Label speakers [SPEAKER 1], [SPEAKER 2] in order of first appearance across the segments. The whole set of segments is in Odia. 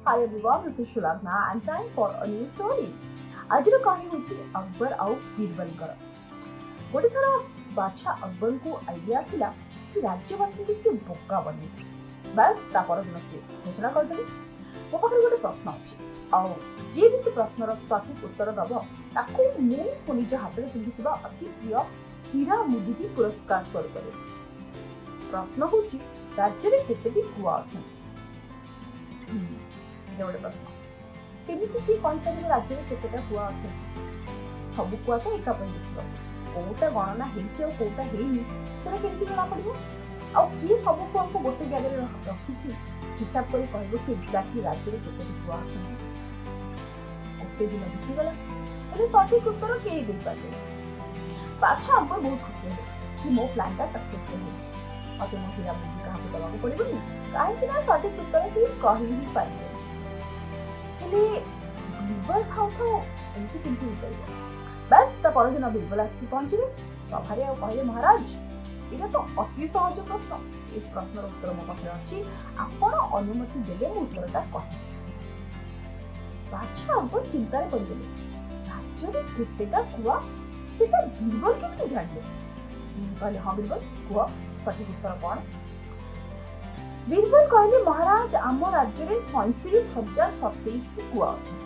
[SPEAKER 1] Hi everyone, this is Shulagna and time for a new story. ଆଜିର କାହାଣୀ ହେଉଛି ଅକବର ଆଉ ବୀରବଲଙ୍କର। ଗୋଟେ ଥର ବାଦଶାହ ଅକବରଙ୍କୁ ଆଇଡିଆ ଆସିଲା କି ରାଜ୍ୟବାସୀଙ୍କୁ ସିଏ ବୋକା ବନେଇବେ। ବାସ୍, ତା ପରଦିନ ସିଏ ଘୋଷଣା କରିଦେଲେ, ମୋ ପାଖରେ ଗୋଟେ ପ୍ରଶ୍ନ ଅଛି ଆଉ ଯିଏ ବି ସେ ପ୍ରଶ୍ନର ସଠିକ୍ ଉତ୍ତର ଦେବ, ତାକୁ ମୁଁ ମୋ ନିଜ ହାତରେ ପିନ୍ଧିଥିବା ଅତି ପ୍ରିୟ ହୀରା ମୁଦିଟି ପୁରସ୍କାର ସ୍ୱରୂପ ଦେବି। ପ୍ରଶ୍ନ ହେଉଛି, ରାଜ୍ୟରେ କେତେଟି କୁଆ ଅଛନ୍ତି? ଏଇଟା ଗୋଟେ ପ୍ରଶ୍ନ। କେମିତି କିଏ କହିପାରିବ ରାଜ୍ୟରେ କେତେଟା କୁଆ ଅଛନ୍ତି? ସବୁ କୁଆ ତ ଏକା ପରି ଦେଖିବାକୁ। କୋଉଟା ଗଣନା ହେଇଛି ଆଉ କୋଉଟା ହେଇନି, ସେଟା କେମିତି ଜଣା ପଡ଼ିବ? ଆଉ କିଏ ସବୁ କୁଆଙ୍କୁ ଗୋଟେ ଜାଗାରେ ରଖିକି ହିସାବ କରି କହିବ କି ଏକ୍ଜାକ୍ଟଲି ରାଜ୍ୟରେ କେତୋଟି କୁଆ ଅଛନ୍ତି? ଗୋଟେ ଦିନ ବିତିଗଲା, ହେଲେ ସଠିକ ଉତ୍ତର କେହି ଦେଇପାରିଲେନି। ବାଦଶାହ ଅକବର ବହୁତ ଖୁସି ହେଲେ କି ମୋ ପ୍ଲାନ୍ଟା ସକ୍ସେସଫୁଲ ହେଇଛି। ମତେ ମୋ ହୀରା ମୁଦି କାହାକୁ ଦେବାକୁ ପଡ଼ିବନି, କାହିଁକି ନା ସଠିକ ଉତ୍ତର କେହି କହି ହିଁ ପାରିବେନି। ହେଲେ ବୀରବଲ ଥାଉ ଥାଉ ଏମିତି କେମିତି ହେଇପାରିବ? ବାସ୍, ତା ପରଦିନ ବୀରବଲ ଆସିକି ପହଞ୍ଚିଲେ ସଭାରେ ଆଉ କହିଲେ, ମହାରାଜ, ଏଇଟା ତ ଅତି ସହଜ ପ୍ରଶ୍ନ। ଏ ପ୍ରଶ୍ନର ଉତ୍ତର ମୋ ପାଖରେ ଅଛି। ଆପଣ ଅନୁମତି ଦେଲେ ମୁଁ ଉତ୍ତରଟା କହିବି। ବାଦଶାହ ଅକବର ଚିନ୍ତାରେ ପଡ଼ିଗଲେ। ରାଜ୍ୟରେ କେତେଟା କୁଆ, ସେଟା ବୀରବଲ କେମିତି ଜାଣିଲେ? କହିଲେ, ହଁ ବୀରବଲ, କୁହ ସଠିକ ଉତ୍ତର କ'ଣ? ବୀରବଲ କହିଲେ, ମହାରାଜ, ଆମ ରାଜ୍ୟରେ 37,027ଟି କୁଆ ଅଛନ୍ତି।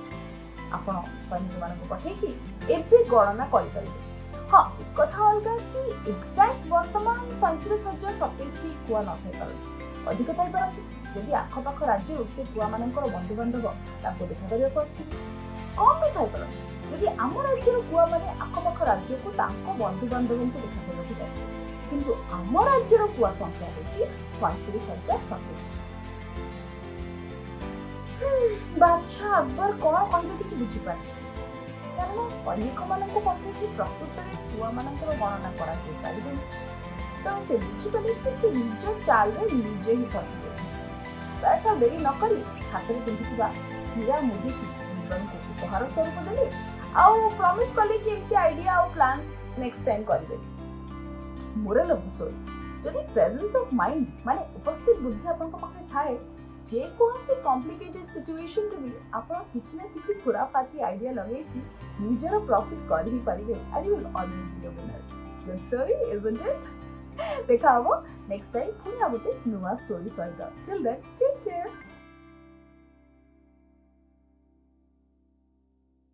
[SPEAKER 1] ଆପଣ ସୈନିକମାନଙ୍କୁ ପଠେଇକି ଏବେ ଗଣନା କରିପାରିବେ। ହଁ, ଏକଥା ଅଲଗା କି ଏକ୍ଜାକ୍ଟ ବର୍ତ୍ତମାନ 37,027ଟି କୁଆ ନଥାଇପାରନ୍ତି, ଅଧିକ ଥାଇପାରନ୍ତି, ଯଦି ଆଖପାଖ ରାଜ୍ୟରୁ ସେ କୁଆମାନଙ୍କର ବନ୍ଧୁବାନ୍ଧବ ତାଙ୍କୁ ଦେଖା କରିବାକୁ ଆସିଥିବେ। କମ୍ ବି ଥାଇପାରନ୍ତି, ଯଦି ଆମ ରାଜ୍ୟର କୁଆମାନେ ଆଖପାଖ ରାଜ୍ୟକୁ ତାଙ୍କ ବନ୍ଧୁବାନ୍ଧବଙ୍କୁ ଦେଖା କରିବାକୁ ଯାଇଥିବେ। କିନ୍ତୁ ଆମ ରାଜ୍ୟର କୁଆ ସଂଖ୍ୟା ହେଉଛି 37,027। ବାଦଶାହ ଅକବର କ'ଣ କହିବେ କିଛି ବୁଝିପାରିଲେ, କାରଣ ସୈନିକମାନଙ୍କୁ ପଠେଇକି ପ୍ରକୃତରେ କୁଆମାନଙ୍କର ଗଣନା କରାଯାଇ ପାରିବନି। ତେଣୁ ସେ ବୁଝିଗଲେ କି ସେ ନିଜ ଚାଲରେ ନିଜେ ହିଁ ଫସି ଯାଇଛନ୍ତି। ବାସ୍, ଆଉ ଡେରି ନକରି ହାତରେ ପିନ୍ଧିଥିବା ହୀରା ମୁଦିଟି ବୀରବଲଙ୍କୁ ଉପହାର ସ୍ୱରୂପ ଦେଲେ ଆଉ ପ୍ରମିସ୍ କଲେ କି ଏମିତି ଆଇଡିଆ ଆଉ ପ୍ଲାନ୍ସ ନେକ୍ସଟ ଟାଇମ୍ କରିବେ। ମୋରାଲ ଅଫ୍ the story, ଯଦି ପ୍ରେଜେନ୍ସ ଅଫ୍ ମାଇଣ୍ଡ ମାନେ ଉପସ୍ଥିତ ବୁଦ୍ଧି ଆପଣଙ୍କ ପାଖରେ ଥାଏ, ଯେକୌଣସି କମ୍ପ୍ଲିକେଟେଡ୍ ସିଚୁଏସନରେ ବି ଆପଣ କିଛି ନା କିଛି ଖୁରାଫାତି ଆଇଡିଆ ଲଗେଇକି ନିଜର ପ୍ରଫିଟ୍ କରି ହିଁ ପାରିବେ and you will always be a winner. Good story, isn't it? ଦେଖା ହବ ନେକ୍ସଟ ଟାଇମ୍ ପୁଣି ଆଉ ଗୋଟେ ନୂଆ ଷ୍ଟୋରି ସହିତ। Till then, take care.